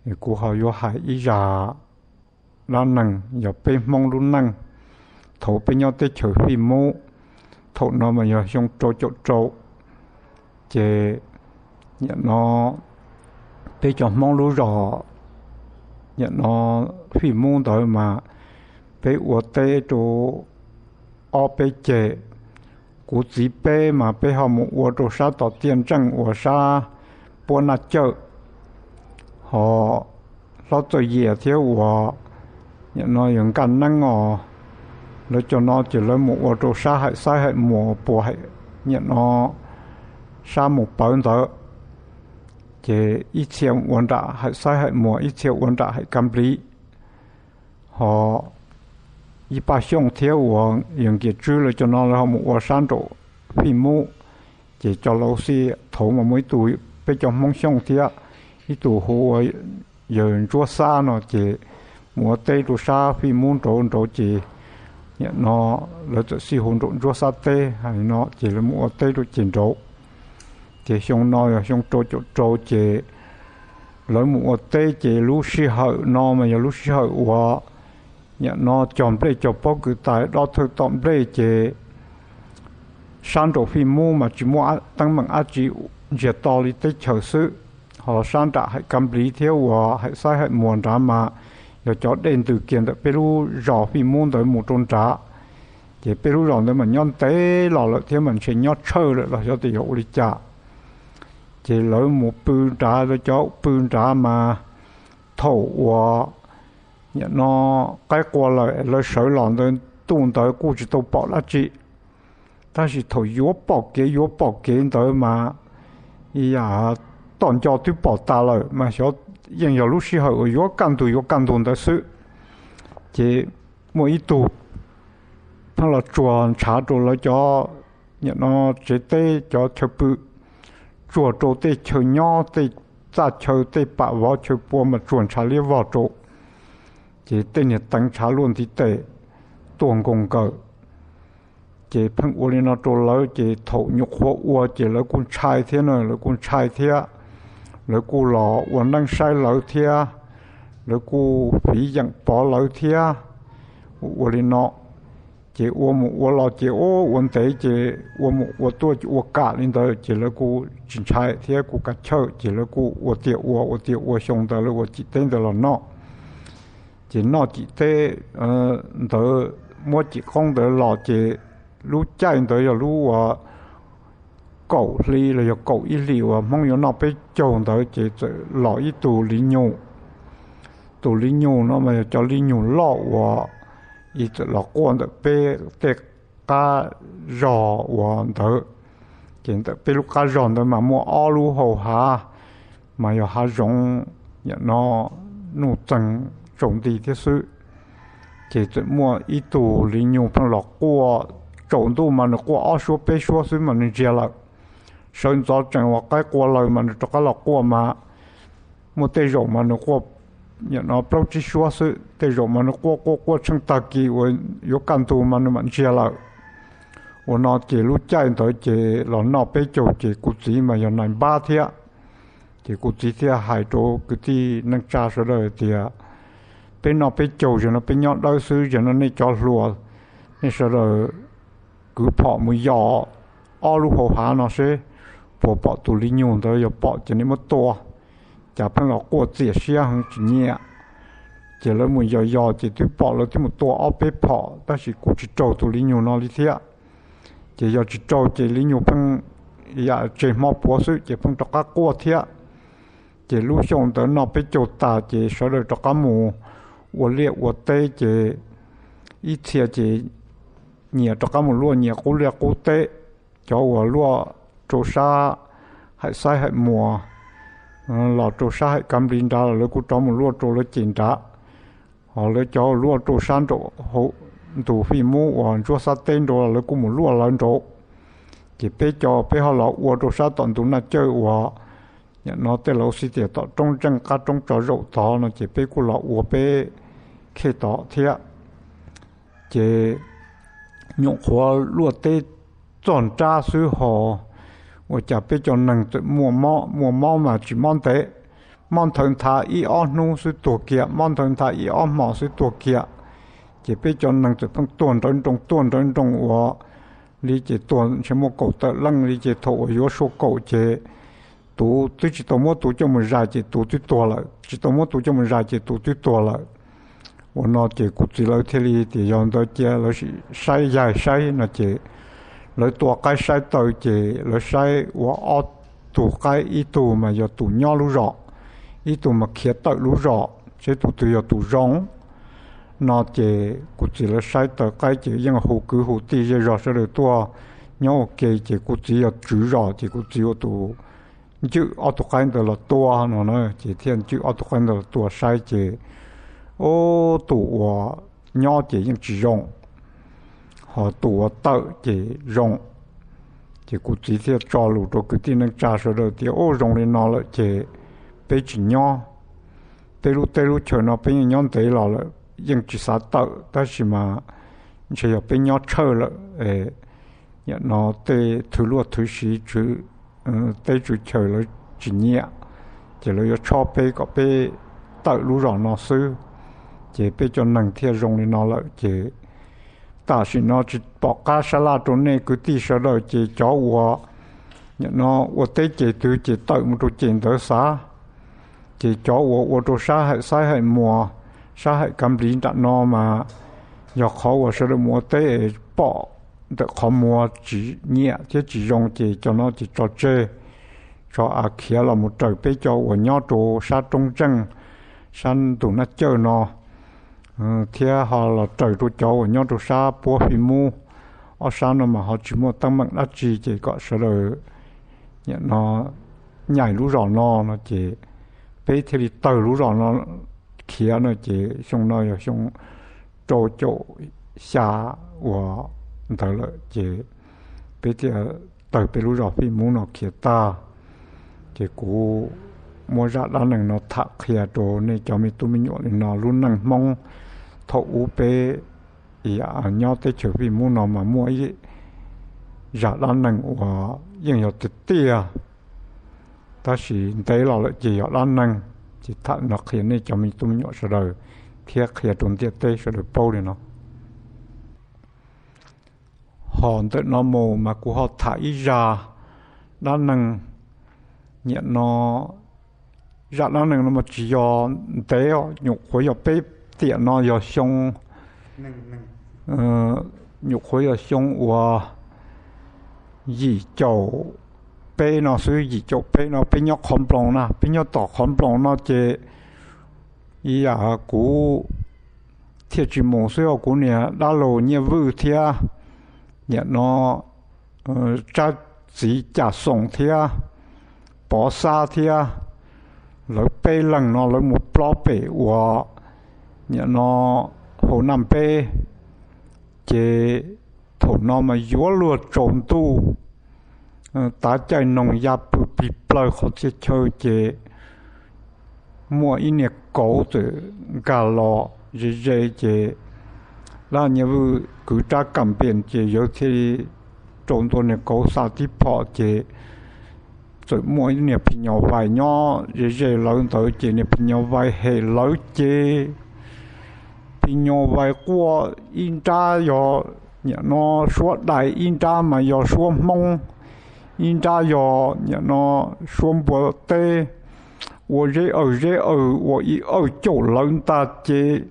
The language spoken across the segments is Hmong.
Kuv ho yuav hais ib zaj dab neeg yog peb Hmoob lub neej thaum peb nyob teb chaws fij mub. Thaum no mas yog xyoo rau caum rau, ces nim no peb cov Hmoob lub zos nim no fij mub ntawd mas peb ua teb rau ob peb ceg. Kuv txiv peb mas peb ho mus ua rau sab tom Tiaj Ntseej uas sab puab Naj Cawj. Ho hlob Txawj Yias thiab uas nim no yog Nkaj Neeb os, lawv cov no ces lawv mus ua rau sab Haim Xaib Haim Muas puas nim no sab mus pawv ntawd. Ces ib txhia ua nram Haim Xaib Haim Muas, ib txhia ua nram Haim Kab Npliv. Ho ib Paj Xyooj thiab uas yog Nkias Tswb lawv cov no lawv ho mus ua sab nraum fij mub. Ces cov laus xij thaud mas muaj ib tug peb cov Hmoob Xyooj thiab, ib tug hu ua yawg Ntsuab Xab no ces mus ua teb rau sab fij mub nraud nraud ces nim no lawv txawm xij hu nraum Ntsuab Xab teb hais no ces lawv mus ua teb rau ces nraud. Ces xyoo no yog xyoo rau caum rau ces lawv mus ua teb ces lub sij hawm no mas yog lub sij hawm uas nim no cog nplej cog pob kws tas dob thawj tom nplej ces sab nraum fij mub mas tsis muaj teeb meem dab tsi, ntsiag to li teb chaws xwb. Ho sab nram Haim Kab Npliv thiab uas Haim Xaib Haim Muas nrad mas yog cov dej ntws kiag ntawm peb lub zos fij mub ntawd mus rau nrad. Ces peb lub zos ntawd mas nyob ntev los lawm thiab mas ntshe nyob tshawj lawm los xyov tias yog ua li cas. Ces lawv mus pw nrad, lawv cov pw nrad mas thaum uas nim no qaib qua lawm lawv sawv los ntawd ntuj ntawd kuj tsis tau pom dab tsi. Tab sis thaum yuav pom kev yuav pom kev ntawd mas ib yam tom nco twb pom tas lawm mas xyov yeej yog lub sij hawm uas yuav kaj ntug yuav kaj ntug ntawd xwb. Ces muaj ib tug pheej los tsuag ntshav rau lawv cov nim no tsev teb cov chaw pw, tsuag rau tej chaw nyob tej txaj chaw tej pam vov chaw pua mas tsuag ntshav liab vog rau. Ces tej niag teev ntshav luaj ntiv tes tuaj nkoos nkaws. Ces pheej ua li no rau lawv ces thaum nyuam qhuav ua ces lawv kuj ntshai thiab na, lawv kuj ntshai thiab. Lawv kuj los ua neeb saib lawv thiab, lawv kuj fiv yeem pov lawv thiab. Ua li no ces ua mus ua los ces ua ntev ces ua mus ua tuaj ces ua kam li ntawd ces lawv kuj tsis ntshai thiab kuj kav chawj ces lawv kuj ua tiag ua, ua tiag ua xyoo ntawd lawv ua cim teb ntawd los noj. Ces noj cim teb ntawd muab cim qoob ntawd los ces lub caij ntawd yog lub uas kaum hli los yog kaum ib hlis uas Hmoob yuav noj peb caug ntawd ces txawm los ib tug li nyug. Tus li nyug no mas yog cov li nyug loj uas ib txawm los quaj ntawm peb tej qab zog uas ntawd. Ces ntawm peb lub qab zog ntawd mas muaj ob lub hau hav, mas yog hav zoov, nim no nuj txeeg tsaus nti thiab xwb. Ces txawm muaj ib tug li nyug pheej los quaj, tsaus ntuj mas nws quaj ob suab peb suab xwb mas nws ntsiag lawm. Sawv ntxov tsees uas qaib qua lawm mas nws rov qab los quaj mas muaj tej zaum mas nws quaj nim no plaub tsib suab xwb, tej zaum mas nws quaj quaj quaj tsheej tag kis uas yuav kaj ntug mas nws mam ntsiag lawm. Ua no ces lub caij ntawd ces los noj peb caug ces kuv txiv mas yog nais npab thiab. Ces kuv txiv thiaj hais rau kwv tij neej tsa sawv daws tias, peb noj peb caug, zaum no peb nyob dawb xwb, zaum no nej cov hluas, nej sawv daws kwv phom mus yos ob lub hau hav no seb puas pom tus li nyug ntawd, yog pom ces nej muab tua, cas pheej los quaj txias siab heev tsis nyiam. Ces lawv mus yos yos ces twb pom, lawv twb mus tua ob peb phom tab sis kuj tsis raug tus li nyug no li thiab. Ces yog tsis raug ces li nyug pheej yam tseg hmo puav xwb ces pheej rov qab quaj thiab. Ces lub xyoo ntawd noj peb caug tas ces sawv daws rov qab mus ua liaj ua teb ces ib txhia ces nyias rov qab mus luaj nyias qub liaj qub teb. Cov uas luaj rau sab Haim Xaib Haim Muas los rau sab Haim Kab Nplis nrad los lawv kuj rov mus luaj rau lawv ceg nrad. Ho lawv cov luaj rau sab nraum hauv ntug Fij Mub uas Ntsuab Xab teb nraud los lawv kuj mus luaj lawv nraud. Ces peb cov peb ho los ua rau sab tom ntug Naj Cawj uas nim no tej laus xib tias tom roob ntseej qab roob tso zaum tod no ces peb kuj los ua peb khej tod thiab. Ces nyuam qhuav luaj teb txog nrab xwb ho ua cas peb cov neeg txawm muaj mob, muaj mob mas tsis mob ntev, mob nthawv nthav ib ob hnub xwb tuag kiag, mob nthawv nthav ib ob hmos xwb tuag kiag. Ces peb cov neeg txawm pheej tuag nrawv nroos tuag nrawv nroos ua li ces tuag ntshe muaj kaum tawm leej li ces thaum uas yuav sua kaum ces tus twb tsis tau muab tus coj mus zais ces tus twb tuag lawm, tsis tau muab tus coj mus zais ces tus twb tuag lawm. Ua no ces kuv txiv lawv thiaj li tias yog ntawd cia lawv sim saib yaig saib no ces lawv tua qaib saib taw ces lawv saib ua ob tug qaib, ib tug mas yog tus nyob lub zos, ib tug mas khiav tawm lub zos, seb tus twg yog tus zoo no ces kuv txiv lawv saib taw qaib ces yeej hu kwv hu tij zej zog sawv daws tuaj nyob ua ke ces kuv txiv yog tswv zos ces kuv txiv ua tus ncwm ob tug qaib ntawd los tua no na, ces thiaj ncwm ob tug qaib ntawd los tua saib ces ub, tus uas nyob ces yeej tsis zoo, ho tus uas tawm ces zoo. Ces kuv txiv thiaj tso lus rau kwv tij neej tsa sawv daws tias ub, zoo li no lawm ces peb tsis nyob, peb lub teb lub chaw no peb yeej nyob ntev los lawm yeej tsis xav tawm tab sis mas ntshe yog peb nyob tshawj lawm, nim no tej thwv luaj thwv siv tswv teb tswv chaw lawv tsis nyiam, ces lawv yuav tshob peb kom peb tawm lub zos no xwb, ces peb cov neeg thiaj zoo li no lawm ces tam sim no tsis pom qab sab laj rau nej kwv tij sawv daws ces cov uas nim no ua teb ces twg ces tawm mus rau ces ntawd xav, ces cov uas ua rau sab hawm xaib hawm muas, sab hawm kav npliv nram no mas yog qhov uas sawv daws mus ua teb es pom ntawm qhov muag tsis nyiam thiab tsis zoo ces cov no ces tso tseg, tso av khiav los mus raws peb cov uas nyob rau sab roob ntseej, sab ntug nab cawj no thiab ho los raws rau cov uas nyob rau sab puab fij mub, ob sab no mas ho tsis muaj teeb meem dab tsi ces kom sawv daws nim no nyaim lub zos no no ces peb thiaj li tawg lub zos no khiav no ces xyoo no yog xyoo rau caum xya uas ntawd lawm ces peb thiaj tawg peb lub zos fij mub no khiav tag. Ces kuv muab zaj dab neeg no tham qhia rau nej cov me tub me nyuam li no, lub neej Hmoob thaum ub peb nyob teb chaws fij mub no mas muaj ib zaj dab neeg uas yeej yog tiag tiag, tab sis ntev los lawm ces yog dab neeg. Ces tham no qhia nej cov me tub me nyuam sawv daws thiab qhia rau ntiaj teb sawv daws paub li no. Ho ntawm no mus mas kuv ho tham ib zaj dab neeg. Nim no zaj dab neeg no mas tsis yog ntev, nyuam qhuav yog peb, tiam no yog xyoo, nyuam qhuav yog xyoo uas yim caum peb no xwb, yim caum peb no peb nyob qhov nploos na, peb nyob tom qhov nploos no ces ib yam kuv thiaj tsis mus xwb, kuv niag dab laug Nyiaj Vwj thiab nim no Tsab txiv Cas Xoos thiab Pov Xab thiab lawv peb leeg no lawv mus plob pem uas nim no hauv Naj Peb. Ces thaum no mas yuav luag tsaus ntuj, tav caij noog ya pw plig plawg qhov txhia chaw ces muaj ib niag kauv txawm nkag los ze ze ces Laj Nyiaj Vwj kwv rab kam npees ces yawg thiaj li rau ntua niag kauv xa tib phom ces txawm muaj ib niag phim nyuj vais nyob ze ze lawv ntawd ces niag phim nyuj vais hem lawv ces phim nyuj vais quaj ib nrab yog nim no suab dais, ib nrab mas yog suab Hmoob, ib nrab yog nim no suab npua teb, ua zeb awg zeb awg ua ib awg caum lawv ntag ces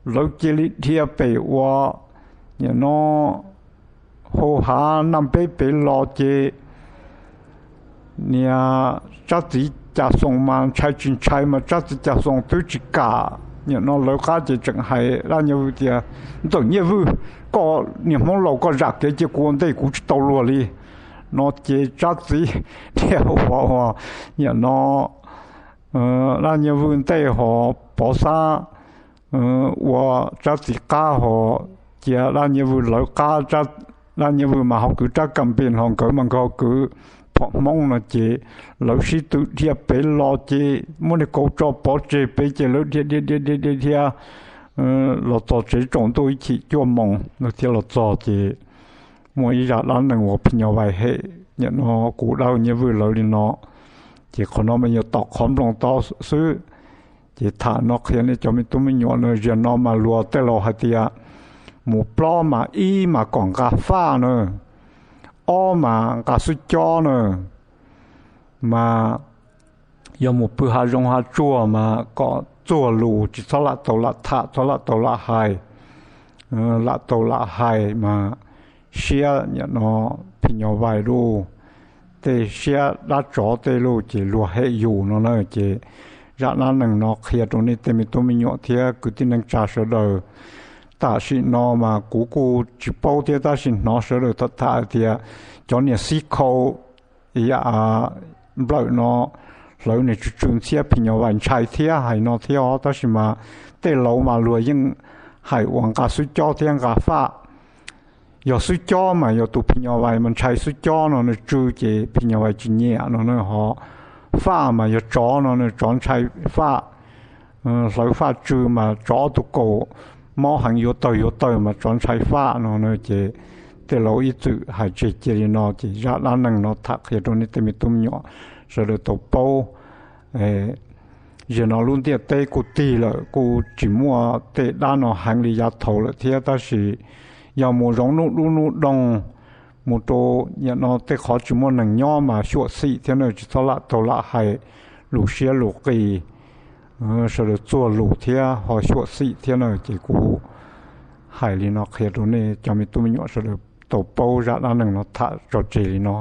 lawv cia li dhia pem uas nim no hauv hav Naj Peb pem los ces niag Tsab txiv Cas Xoos mas ntshai tsis ntshai mas Tsab txiv Cas Xoos twb tsis kam, nim no lawv qab ces tseem hais Laj Nyiaj Vwj tias, Ntxawm Nyiaj Vwj, koj niag Hmoob laus koj zam kev cia kuv ua ntej, kuv tsis tau luag li no ces Tsab txiv dhia ua nim no Laj Nyiaj Vwj ntej ho Pov Xab ua Tsab txiv qab ho cia Laj Nyiaj Vwj lawv qab. Laj Nyiaj Vwj mas ho kwv rab kam npees ho nkawd mas nkawd ho kwv phom Hmoob no ces lawv sib tw dhia pem los ces muab niag kauv tso pov tseg pem ces lawv dhia dhia dhia dhia dhia dhia los txog tsev tsaus ntuj ib chim cuaj moos lawv thiaj los txog ces muaj ib zaj dab neeg uas phim nyuj vais hem nim no kuv dab Nyiaj Vwj lawv li no. Ces qhov no mas yog tom qhov nploos tau xwb. Ces tham no qhia nej cov me tub me nyuam no, zaum no mas luag tej laus hais tias mus plob mas ib mas kom nqa faj na, ob mas nqa xub cob na, mas yog mus pw hav zoov hav tsuag mas kom txuag lus, tsis txhob lam tau lam tham, txhob lam tau lam hais. Lam tau lam hais mas siab no phi nyuj vais lub, tej siab dab tsov tej lub ces luag hem yus no na. Ces zaj dab neeg no qhia rau nej tej me tub me nyuam thiab kwv tij neej tsa sawv daws. Tam sim no mas kuv kuj tsis paub thiab, tab sis hnov sawv daws tham tham tias cov niam xib khau yam nplawm no hlawv niag tsw tsw ntxhiab phi nyuj vais ntshai thiab hais no thiab os. Tab sis mas tej laus mas luag yeej hais uas nqa xub cob thiab nqa faj. Yog xub cob mas yog tus phi nyuj vais mas ntshai xub cob no nws tsw ces phi nyuj vais tsis nyiam no na. Ho faj mas yog tsov no nws tsov ntshai faj. Hlawv faj tsw mas tsov ob tug kaus mob heev yuav tawg yuav tawg mas tsov ntshai faj no na. Ces tej laus ib txwm hais tseg cia li no, ces zaj dab neeg no tham qhia rau nej tej me tub me nyuam sawv daws tau paub. Zaum no lub ntiaj teb kuj tig lawm, kuj tsis muaj tej dab no heev li yav thaud lawm thiab. Tab sis yog mus zoov nuj dub nuj doog, mus rau yam no tej qhov tsis muaj neeg nyob mas xyuam xim thiab na, tsis txhob lam tau lam hais lus siab lus qis. Sawv daws txuag lus thiab ho xyuam xim thiab na. Ces kuv hais li no qhia rau nej cov me tub me nyuam sawv daws tau paub zaj dab neeg no tham tso tseg li no.